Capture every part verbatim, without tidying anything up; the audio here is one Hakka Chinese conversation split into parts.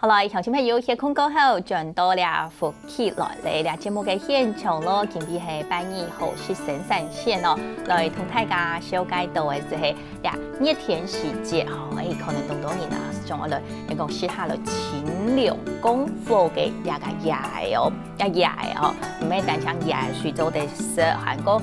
好了，鄉親朋友，歇睏過後，轉到這福氣來了，這節目个現場咯，今日係拜二好食生產線哦，來同大家紹介到个就係這熱天時節吼，誒，可能當多人啊，想愛來，人講食下來清涼降火个這个野个哦，這野个哦，毋係單淨野个水做得食，還過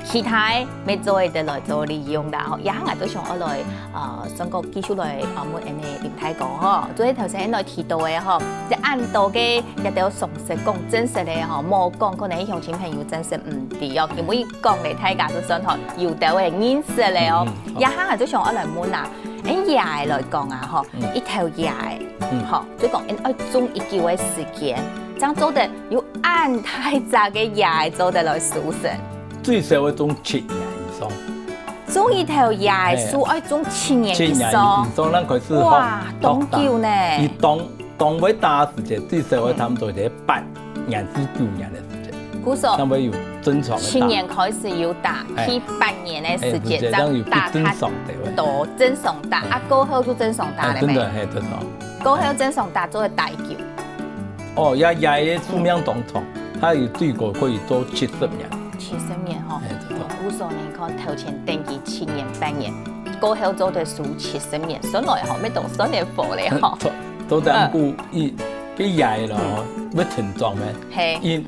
其他个乜做得來做利用啦吼。這下𠊎都想愛來，呃，算講繼續來，呃，問恁呢林大哥吼，做頭先來提到个吼，這恁多个這兜常識講真實个吼，無講可能鄉親朋友真實毋知哦，因為講个大家都算吼有兜个認識个哦。嗯，嗯，好。這下𠊎就想愛來問啊，恁野个來講啊吼，嗯。一頭野个，嗯。吼，就講恁愛種幾久个時間，正做得有恁大隻个野个做得來收成。最少愛種七年以上。種一頭野个樹，嘿。愛種七年以上。七年以上，正開始發，哇，當久呢。佢當，當會打个時節，最少愛差不多係八年至九年个時節。故所，正會有正常个打。七年開始有打，哎。去八年个時節，哎，時節，正有正打，正常个，對。到正常打，嗯。啊，過後就正常打了咩？哎，真的，嘿，正常。過後正常打做得打幾久？ 哦，這，這个壽命當長，佢有最高可以做七十年。七十年吼，哎，對，對。故所呢，看頭前登記七年、八年，過後做得收七十年，算來吼，乜當算得好咧吼。做，做得毋過，嗯。佢，佢這个咯，嗯。愛成長咩？嘿。因，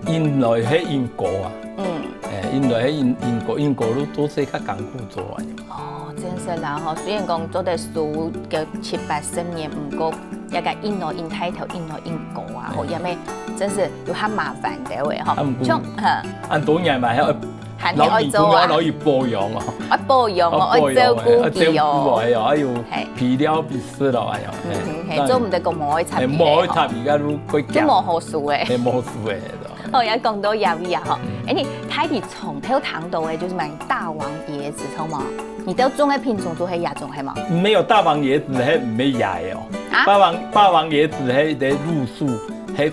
因來係因果啊。嗯。哎，因來係因，因果，因果都，都係較艱苦做啊。哦，真係啦吼，雖然講做得收个七八十年，毋過 這个因來因大頭，因來因高啊，吼，哎。也係真係有較麻煩个話，吼。啊，毋過，像，哈。恁多年嘛，還愛，還係愛做啊。老米公啊，老米保養哦。愛保養哦，愛照顧佢哦。愛照顧哦，哎喲，哎喲，嘿。肥料必須咯，哎喲，嗯哼，嘿，嘿，當然。做毋得講無愛插佢哦。哎，無愛插佢，該就會驚。就無好收个。哎，無好收个，對。好，也講到野味啊，吼。嗯。哎，你大體常聽到个，就係麼大王椰子，著無？你兜種个品種就係這種，係無？沒有大王椰子，係毋係野个哦。啊？霸王，霸王椰子係在路樹，係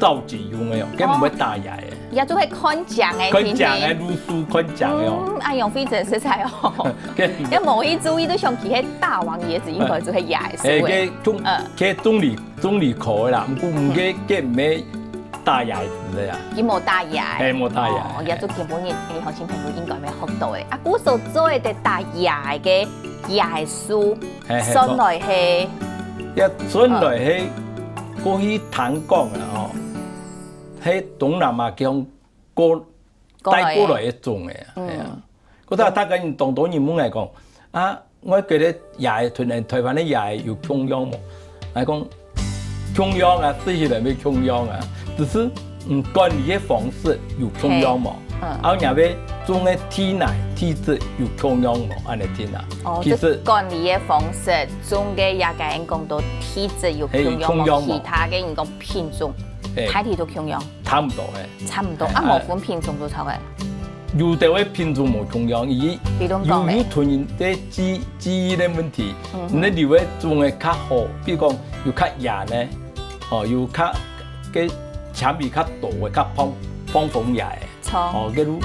造景用个哦，根本毋會打野个。也就係看靚个，看靚个，路樹看靚个哦。嗯，恁樣非常實在哦。該，也無去注意，都想起該大王椰子應該就係野个，哎，係無？該種，嗯。該種理，種理科个啦，毋過，嗯。該，該毋係打野子个啊。佢無打野。哎，無打野。哦，也就今晡日，哎，鄉親朋友應該會學到个。啊，故所做得打野个 椰樹，嘿，嘿，算來係，也算來係，嗯。過去聽講啊，吼，係東南亞共過，過來个。帶過來个種个啊，嗯。係啊。過大，大概當多人問𠊎講，啊，𠊎覺得野个，台，台灣个野个有共樣無？𠊎講， 共樣啊，食起來乜共樣啊，只是，嗯，管理个方式有共樣無？嘿，嗯。啊，若个種个地泥、地質有共樣無？恁呢定啊。哦，其實，這管理个方式，種个也該人講到地質有共樣無？嘿，共樣無？其他个人講品種，嘿。大體都共樣。差毋多嘿。差毋多，嘿，啊，啊。無分品種就著个。 有兜个品種無共樣，佢，比如講咧。有，有同人个基，基因个問題，嗯哼。你留个種个較好，比如講有較圓个，哦，有較，个纖維較多个，較膨，膨風野个，著。哦，該就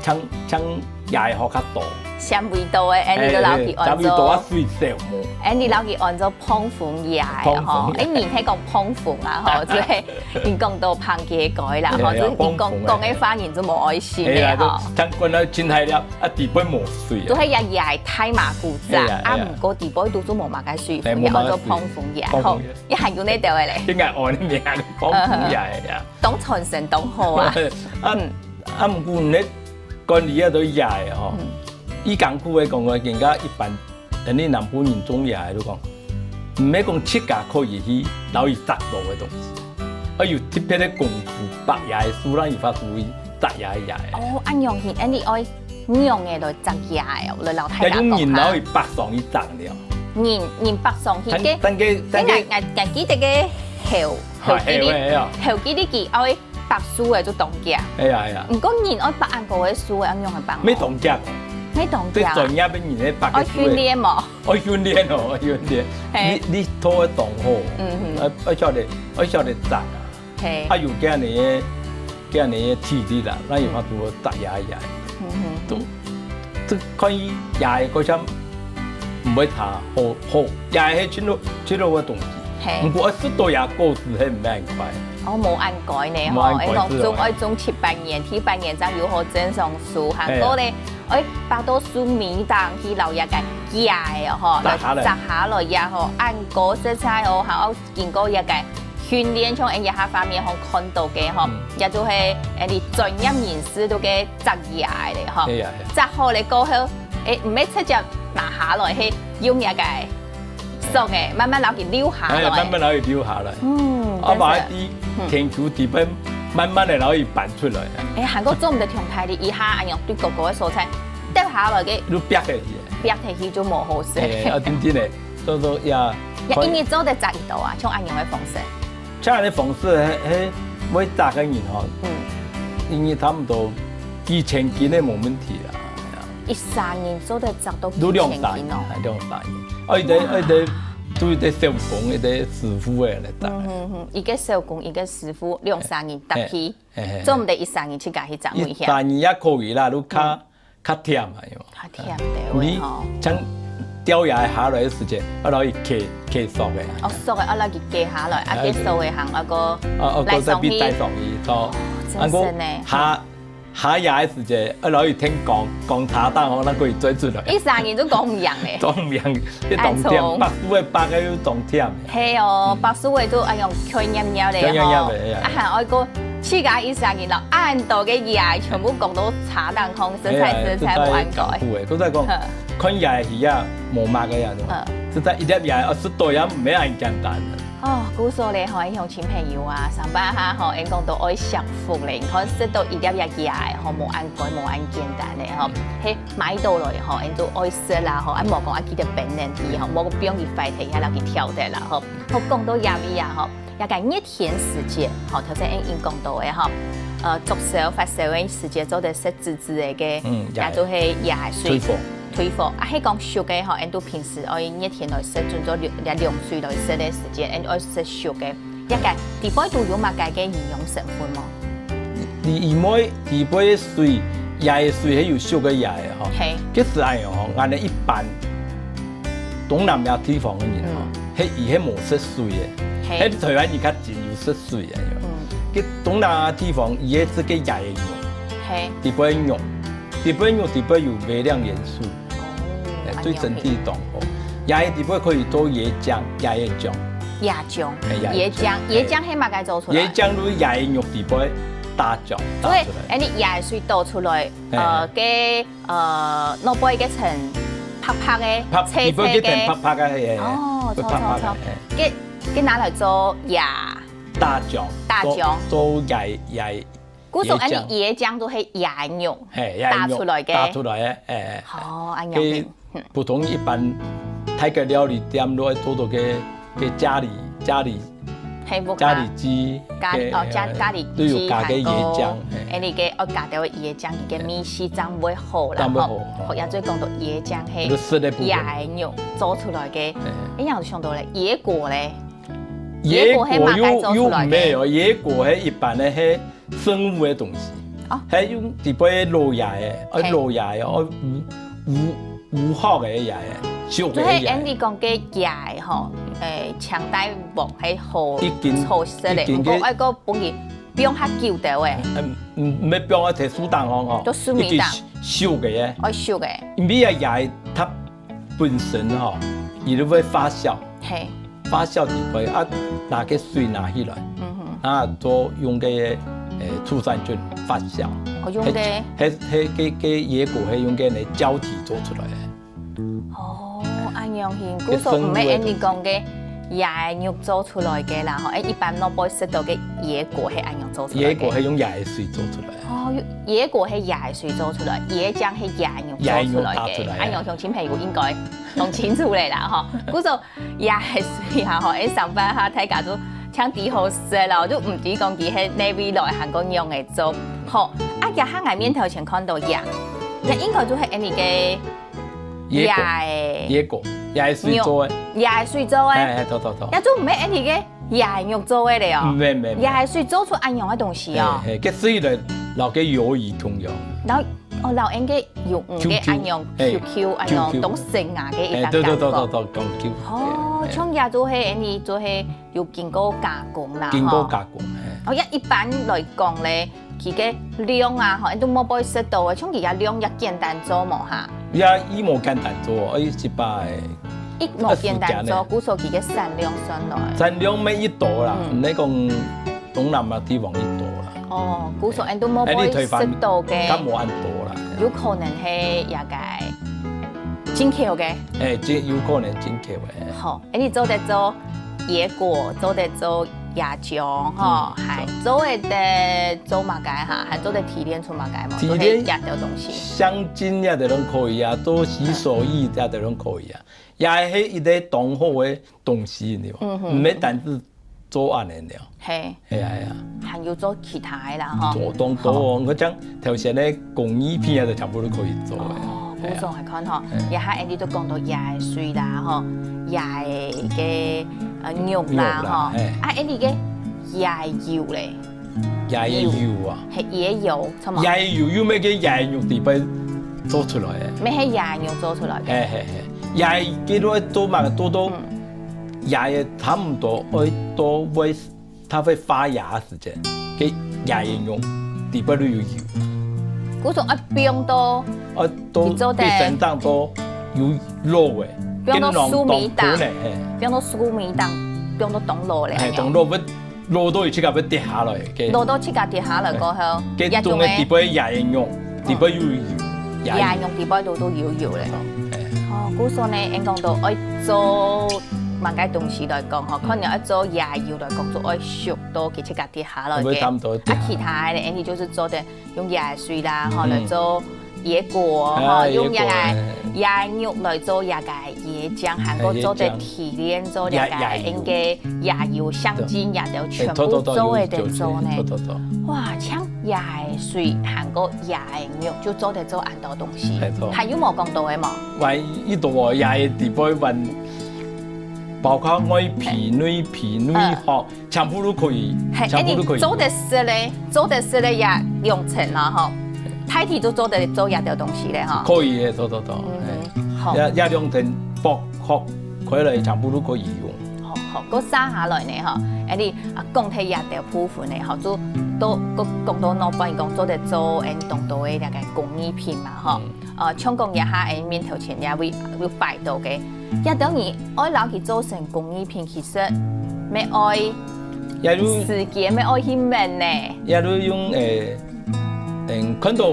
像，像野个好較多。纖維多个，恁呢就摎佢安做。哎，哎，纖維多啊，水少無？恁呢摎佢安做膨風野个吼，膨風野。哎，你係講膨風啊吼，就係 你講到膨風个啦，吼，哎呀，就係你講，膨風个。講个話，人就無愛信个，哎呀，吼。就像講到真大粒，啊，底背無水啊。都係也也大馬古仔，哎呀，啊，哎呀。毋過底背都做無麼个水分，哎，無麼个水。也安做膨風野，膨風野。吼，也還有該兜个咧。應該安个名，膨風野个呀。當傳神，當好啊。啊，嗯。啊，毋過呢，管理啊都野个吼。嗯。以艱苦个講，人家一般 等於南部人種野个就講，毋係講自家可以去摎佢摘到个東西，愛有特別个功夫，拔野个樹，摎佢發出去摘野个野个。哦，恁樣去，恁樣愛仰仔來摘野个哦，來摎大家講下。愛用人摎佢拔上去摘了。人，人拔上去，但，該，但該，但該，𠊎，𠊎，𠊎記得个猴，猴記哩，啊，猴个，哎呀。猴記哩佢愛 拔樹个就當遽。哎呀，哎呀。毋過人愛拔恁高个樹个，愛仰般拔哦？乜當遽。乜當遽啊？這專業个人个拔个樹个。愛訓練無？愛訓練哦，愛訓練。嘿。你，你拖个當好，嗯哼。愛，愛曉得，愛曉得摘啊。嘿。啊，有恁呢个，恁呢个體力啦，那有法度摘野个。嗯哼。都，這看佢野个，好像毋會差，好，好，野个係真好，真好个東西。嘿。毋過愛食到這果子，係毋係恁快？哦，無恁快呢，吼，無恁快，愛講種，係哦。愛種七八年，七八年正有好正常熟，還過咧，嘿。愛拔到樹尾頂去，摎這个葉仔哦，吼，摘下來。來摘下來也好，恁果實在哦，還愛經過這个訓練，像𠊎這下畫面好看到个吼，嗯。也就係，誒，你專業人士都个摘葉仔咧，吼。係啊，係啊。摘好咧過後，誒，毋係直接拿下來，係用這个 熟个，慢慢摎佢溜下來。哎，慢慢摎佢溜下來。嗯，啊，真是。把佢地，嗯。田坵地背慢慢个摎佢搬出來。哎，還過做毋得忒大力，一下恁樣對高高个所在掉下來个。你煏下去。煏下去就無好勢。哎，啊，真正个，所以說呀，也一日做得摘幾多啊？像恁樣个方式。像恁樣个方式，嘿，嘿，會摘个人吼，嗯。一日差不多幾千斤个無問題啦。 一儕人做得摘到幾千斤哦。都兩儕人，哎，兩儕人。哦，一個，哇。一個，就一個手工，一個師傅个來摘。嗯哼哼，一個手工，一個師傅，兩儕人搭配，嘿，嘿，嘿，嘿。做毋得一儕人自家去摘一下。一儕人也可以啦，就較，嗯。較忝啊，有無？較忝个話吼。你像掉下來个時節，愛摎佢割，割熟个。哦，熟个，愛摎佢割下來，啊，哎，割熟个還愛過啊，啊，過再去帶上去。帶上去，哦。哦，真係呢。啊，過下 下夜个時節，愛摎佢㧯光，光擦打吼，正可以做出來。一儕人都講毋贏咧。講毋贏，這當忝，哎，從北部个伯个又當忝。係哦，嗯。北部个都恁樣𤸁黏黏咧吼。𤸁黏黏个，係啊。啊，還愛過自家一儕人摎恁多个葉全部講到茶當空，實在，哎呀，實在無恁該。實在艱苦个，都在講，哼。看葉个魚啊，無麼个呀，嗯。實在一粒葉，哦，食到也毋係恁簡單个。 哦，故所咧吼，鄉親朋友啊，上班下吼，𠊎講到愛惜福咧，你看食到一粒葉仔吼，無恁該，無恁簡單咧吼，係買到來吼，𠊎都愛惜啦吼，啊，莫講啊，記得冰冷啲吼，莫放佢壞忒，也摎佢挑忒啦吼。好，講到葉仔啊吼，這个熱天時節吼，頭先𠊎講到个吼，呃，作燒發燒个時節做得食 滋滋个个，嗯，也就係葉仔水。退火。退火。啊，係講熟个吼，𠊎都平時愛熱天來食，準做涼，涼水來食个時節，𠊎愛食熟个。這个底背都有麼个个營養成分無？你，你因為底背个水，葉仔水係有熟个葉仔吼。嘿。其實恁樣吼，𠊎等一般東南亞地方个人吼，嗯。係佢係無食水个，嘿。係台灣人較真有食 水啊，嗯。該東南亞地方，佢个這个葉仔肉，嘿。底背肉，底背肉底背有微量元素，哦，哎，對身體當好。恁樣。葉仔底背可以做椰漿，葉仔醬。椰漿，哎，椰漿，椰漿，哎。椰漿係麼个做出來？椰漿就係葉仔肉底背打醬，打出來。所以，哎，你葉仔水倒出來，哎，呃，哎。該，呃，外背該層白白个，白，脆脆个。底背該層白白个，哎，哎。哦，會白白个，著，著，著。哎。該，該拿來做葉 打醬，打醬。做，做椰，椰，故所恁樣，椰漿。椰漿都係椰肉，嘿，椰肉打出來个。打出來个，哎，哎，哎。哦，恁樣，該嗯，嗯。普通一般泰國料理店都會做到个，个咖哩，咖哩，係，屋下。咖哩雞，咖，个，哦，咖，哎，咖哩雞，都有加个椰漿，還過，嘿。哎，你个，哦，加點椰漿，你个味緒正會好啦，正會好，吼。哦。好，也就講到椰漿係就食个部分。椰肉做出來个。哎。哎，𠊎想到咧，椰果咧。 椰果係麼个做出來个？椰果又，又毋係哦，椰果係一般个，係生物个東西。哦。係用底背老葉个，哦，嘿。老葉个，哦，無，無，無殼个葉个，熟个葉个。就係Andy講个葉个吼，誒，青帶黃係好，已經，好食个，已經个，毋過愛過分佢放較久兜个。嗯，嗯，毋係放啊，在樹頂項吼，都樹尾頂。已經熟个耶。愛熟个。因為啊，葉个它本身吼，佢就會發酵。嘿。 發酵底背啊，拿个水拿起來，嗯哼。啊，做用个，誒，醋酸菌發酵。哦，用个。係，係，係，个，个椰果係用个呢膠體做出來个。哦，恁樣形，故所毋係恁樣講个椰肉做出來个啦，吼，誒，一般外背食到个椰果係恁樣做出來个。椰果係用椰水做出來。哦，椰果係椰水做出來，椰漿係椰肉做出來个，椰肉打出來个。恁樣鄉親朋友應該當清楚咧啦，吼。故所 也係需要吼，誒，上班下大家都聽知好食咯，就毋知講佢係哪位來，還過仰仔做。好，啊，這下𠊎面頭前看到這，這應該就係恁呢个椰果，椰个椰果，椰水做个。肉，椰水做个。哎，哎，對，對，對。這就毋係恁呢个椰肉做个了哦。毋係，毋係，毋係。椰水做出恁樣个東西哦。嘿，嘿，个水來，摎个魷魚同樣。然後哦，摎𠊎个有五个恁樣QQ，QQ恁樣當生啊个一隻感覺。欸，對對對對對，講QQ。哦，像這就係恁樣就係有經過加工啦，經過加工，係。哦，一般來講咧，佢个量啊，吼，都無會食到个，像佢个量也簡單做無哈？也佢無簡單做，愛一百个。佢無簡單做，故所佢个產量算來。產量無一多啦，毋係講東南亞地方一多啦。 哦，故所恁都無會食到个。較無恁多啦。有可能係這個進口个。欸，這有可能進口个。好，恁你做得做椰果，做得做椰漿吼，還做得做麼个哈？還做得提煉出麼个無？提煉就係這兜東西。香精這兜攏可以啊，做洗手液這兜攏可以啊，也係一個當好个東西，你知無？毋係單只 做恁樣了。係。係啊，係啊。還有做其他个啦，吼。做當多哦，𠊎講頭先个工藝品啊，就全部都可以做个。哦，故所來看吼，這下恁你都講到椰个水啦，吼，椰个呃肉啦，吼，啊恁你个椰油咧？椰油啊？係椰油，著無？椰油又毋係个椰肉底背做出來个？毋係椰肉做出來个。係係係，椰个都做嘛，做到 也差毋多愛到會，佢會發芽个時節，該也會用，底背都有油。故所愛放到，愛到佢做得，佢生長到有老个，放到樹尾頂，跟農當土呢，係。放到樹尾頂，放到當老咧，係，當老會老到佢自家會跌下來，該老到自家跌下來過後，該種个底背也會用，底背有油，也會用底背都都有油咧。哦，故所呢，𠊎講到愛做 麼个東西來講吼，可能愛做椰油來講，就愛熟到佢自家跌下來个。啊，其他个呢，恁你就係做得用椰水啦，吼，來做椰果，吼，用這个椰肉來做這个椰漿，還過做得提煉做這个應該椰油、香精，這兜全部做得做呢。哇，像椰水還過椰肉就做得做恁多東西，還有無講到个無？還有一道哦，椰个底背還 包括外皮、內皮、內殼，全部都可以，全部都可以。係，恁你做得食个，做得食个也兩層啦吼，大體都做得做這兜東西咧吼。可以个，做做做。嗯，好。也也兩層剝殼開來，全部都可以用。好好，過續下來呢吼，恁你啊講忒這兜部分呢吼，就都講到老闆講做得做恁當多个這个工藝品嘛吼。 呃，像講這下𠊎面頭前這位有擺到个，這兜你愛摎佢做成工藝品，其實乜愛時間，乜愛去愐呢。也都用誒，嗯，看到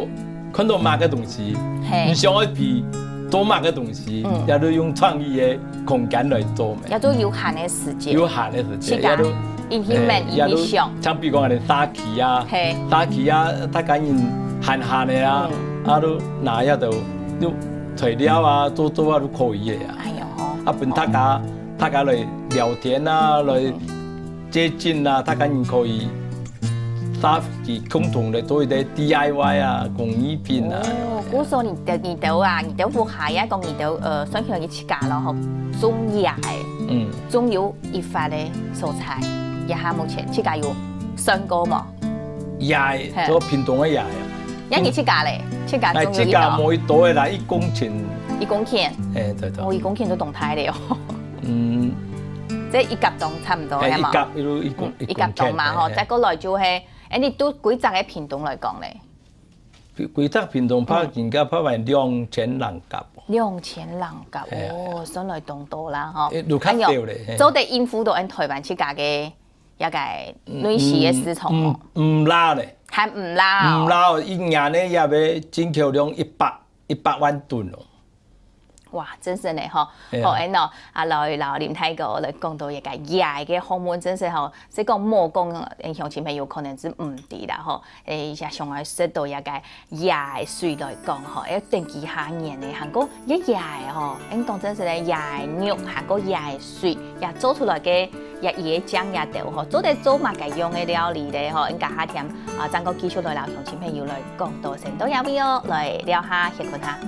看到麼个東西，係，你想愛比做麼个東西，也都用創意个空間來做咩。也都有限个時間，有限个時間，自家也都 硬去愐，也都硬去想。像比如講，恁樣沙琪啊，係，沙琪啊，大家人閒閒个啊，啊，都拿這兜，都材料啊，做做啊，都可以个啊。哎喲吼，啊，分大家大家來聊天啊，來接近啊，大家人可以沙琪共同來做一個D I Y啊，工藝品啊。哦，故所你兜你兜啊，你兜屋下也講你兜呃，算起來你自家咯吼，種椰个，嗯，種有 一發个所在，這下目前自家有算過無？椰，做屏東个椰啊。也你自家咧，自家種有幾多？自家無幾多个啦，一公頃。一公頃？欸，對對。哦，一公頃都當大咧哦。嗯。這一甲當差毋多，欸，係無？一甲，一甲當嘛吼，再過來就係，欸，你對規隻个屏東來講咧？ 規隻屏東拍緊个拍完兩千零甲。兩千零甲，哦，算來當多啦吼。欸，有較少咧，係。做得應付到𠊎台灣自家个這個內需个市場哦。毋罅咧，還毋罅哦。毋罅哦，一年呢也愛進口量一百一百萬噸哦。 哇，真係呢吼，好，恁哦，啊，來，來，林大哥來講到這個椰个學問，真係吼，係講無講，鄉親朋友可能係毋知啦吼。欸，也想愛食到這個椰水來講吼，愛等幾下年呢，還過這椰吼，𠊎講真係呢，椰肉還過椰水，也做出來个這椰漿也都吼，做得做麼个樣个料理咧吼，𠊎下天啊，正過繼續來摎鄉親朋友來講到先到這位哦，來尞下歇睏下。